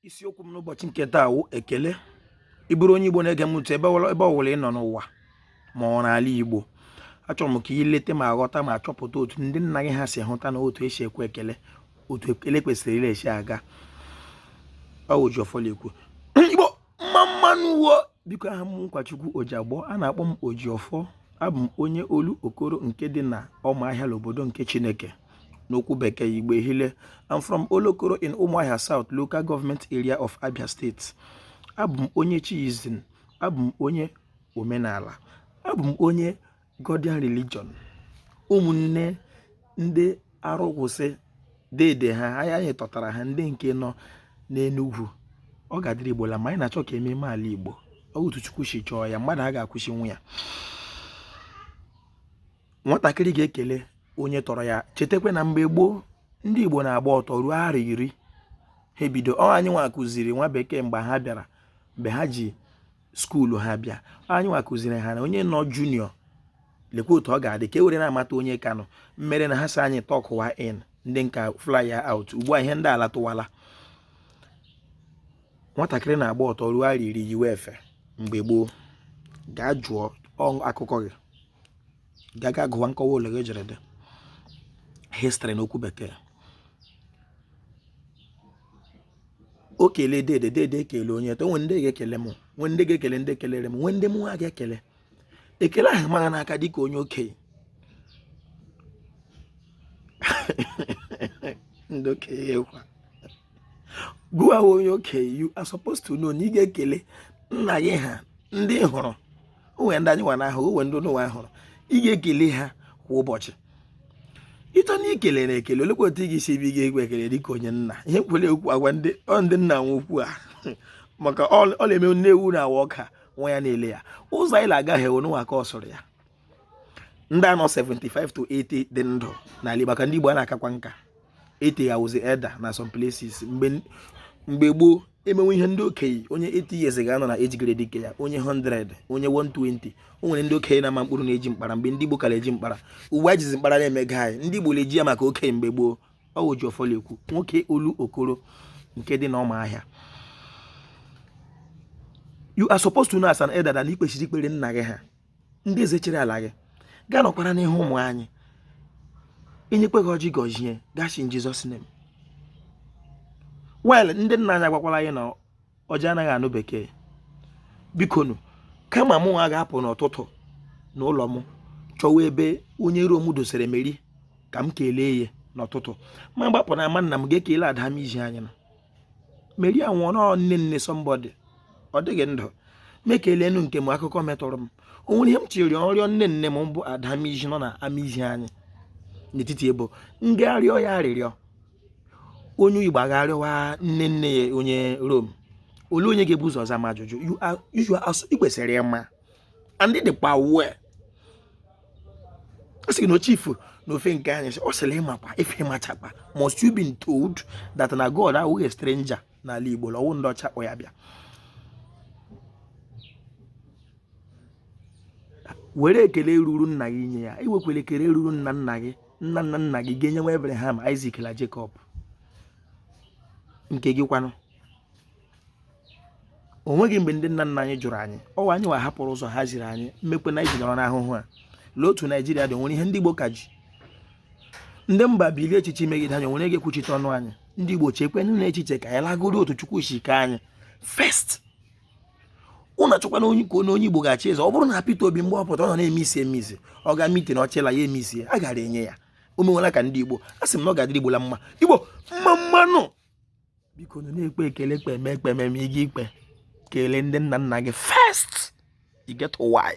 Isiokwu m n'ụbọchị nke taa wụ ekele. Ị bụrụ onye Igbo na-ege m ntị ebe ọbụla ị nọ n'ụwa ma ọ n'ala Igbo, achọrọ m ka ị lete ma ghọta ma chọpụta otu ndị nna gị ha si hụta na otu esi ekwe ekele, otu ekele kwesịrị ile esi aga. Ọ wụ Ojiọfọ na-ekwu. Igbo mma mma nụ wo. Biko, aha m Nkwachukwu Ojiagbọ, a na-akpọ m Ojiọfọ. Abụ m onye Olokoro nke dị na Ụmụahịa n'obodo nke Chineke. N'okwu bekee, Igbo ehile, I'm from Olokoro in Umuahia South Local Government Area of Abia State. Abụ m onye Chiism, abụ m onye omenala, abụ m onye Godian religion. Ụmụnne ndị arụkwụsị dede ha anyị tọtara ha ndị nke nọ n'Enugwu. Ọ ga-adịrị Igbo la mma. Anyị na-achọ ka ememe ala Igbo ọ otu Chukwu si chọọ ya, mmadụ a ga-akwụsịnwu ya. Nwatakịrị ga-ekele onye tọrọ ya. Chetakwa na mgbe gboo, ndị Igbo na-agba ọtọ ruo arọ 10 ha ebido. Ọ anyị nwa kụziri nwa bekee mgbe ha bịara, mgbe ha ji school ha bịa, anyị nwa kụziri ha na onye nọ junior, lekwa otu ọ ga-adị ka e were na-amata onye kanụ mmere na ha si anyị tuck-wa in, ndị nka fly ya out. Ugbu a ihe ndị ala tụwala. Nwatakịrị na-agba ọtọ ruo arọ 10 yiwe efe mgbe gboo. Gaa jụọ akụkọ gị, gaa gaa gụwa nkọwa ole gị jere dị history n'okwu bekee. O kelee dede, dede ekele onye eto. Nwee ndị ga-ekele m, nwee ndị ga-ekele ndị kelere m, nwee ndị mụ nwa ga-ekele. Ekele ahụ mara n'aka dịka onye okenye. Ndị okenye kwa gụwa onye okenye, you are supposed to know na ị ga-ekele nna gị ha ndị hụrụ onwe ndị anyị nwa na-ahụ onwe ndị ụwa hụrụ. Ị ga-ekele ha kwa ụbọchị. Ịchọ na ikele na ekele, olekwa otu ị ga-esi ebe ị ga-ekwe ekele dịka onye nna? Ihe kwere ekwu agwa ndị ọ ndị nna nwe okwu a, maka ọ na-eme nne ewu na-awa ọka, nwa ya na-ele ya ụzọ anyị na-agaghị ewu n'ụwa ka ọ sụrụ ya. Ndị anọ 75 to 80 dị ndụ n'ala Igbo, maka ndị Igbo a na-akakwa nka 80 ya wụzi elder na some places. Mgbe gboo, emenwe ihe ndị okenye, onye 80 years ga-anọ na age grade nke ya, onye 100, onye 120. O nwere ndị okenye na-ama mkpụrụ na-eji mkpara mgbe ndị Igbo kara eji mkpara. Ugbu a jizi mkpara na-emega anyị. Ndị Igbo na-eji ya maka okenye mgbe gboo. Ọ wụ Ojiọfọ na-ekwu, nwoke Olokoro nke dị na Ụmụahịa. You are supposed to know as an elder that ị kwesịrị ikpere nna gị ha, ndị eze chịrị ala gị, gaa nọkwara n'ihu ụmụ anyị inyekwe gị ọjị, gọzie gashi in Jesus name. Well, ndị nna anyị agwakwala anyị na ọjị anaghị anụ bekee. Bikonu, kama mụ nwa ga-apụ n'ụtụtụ n'ụlọ m chọwa ebe onye Rom dosere Meri ka m kelee ya n'ụtụtụ, ma gbapụ na ama nna m ga-ekele ada m iji anyị na Meri anwụọ nọ nne nne somebody, ọ dịghị ndụ mekelenu nke m. Akụkọ metụrụ m, o nwere ihe m chịrị ọrịọ nne nne m bụ ada m iji nọ na ama izi anyị n'etiti ebo m ga-arịọ ya arịrịọ. Onye Igbo agharịwa nne nne ya onye Rom, ole onye ga-ebu ụzọ za m ajụjụ? Ị kwesịrị ịma and dịkwa wee a sị gị na chief n'ofe nke anyị ọ sịrị ịmakwa ife ịmachakwa. Must you been told that na God awụghị stranger n'ala Igbo, ọwụ ndị ọcha kpọ ya bịa were ekele ruru nna gị nye ya. Iwekwere ekele ruru nna nna gị, nna nna nna gị ga-enye nwa Abraham, Isaac na Jacob. Nke gị kwanụ? O nweghị mgbe ndị nna nna anyị jụrụ anyị. Ọwa anyị wa hapụrụ ụzọ ha ziri anyị mmekwe na iji nọrọ n'ahụhụ a. Lee otu Naijiria dị, nwere ihe ndị Igbo ka ji ndị mba bilie echiche megide anyị, nwere ga-ekwuchite ọnụ anyị. Ndị Igbo, chekwenụ na echiche ka anyị lagoro otu Chukwu si ka anyị first. Ụnụ achọkwana onye ka onye Igbo ga-achị eze. Ọ bụrụ na Peter Obi mgbe ọ pụta ọ nọ na-eme isi eme isi, ọ ga meeting ọchịla ya eme isi, a gara enye ya. O menwela ka ndị Igbo. A sị m na ọ ga-adịrị Igbo la mma. Igbo mma mma nụ. Biko nụ, na-ekpe ekele, kpe eme ekpe ememe ịga ikpe, kelee ndị nna nna gị first. You get why?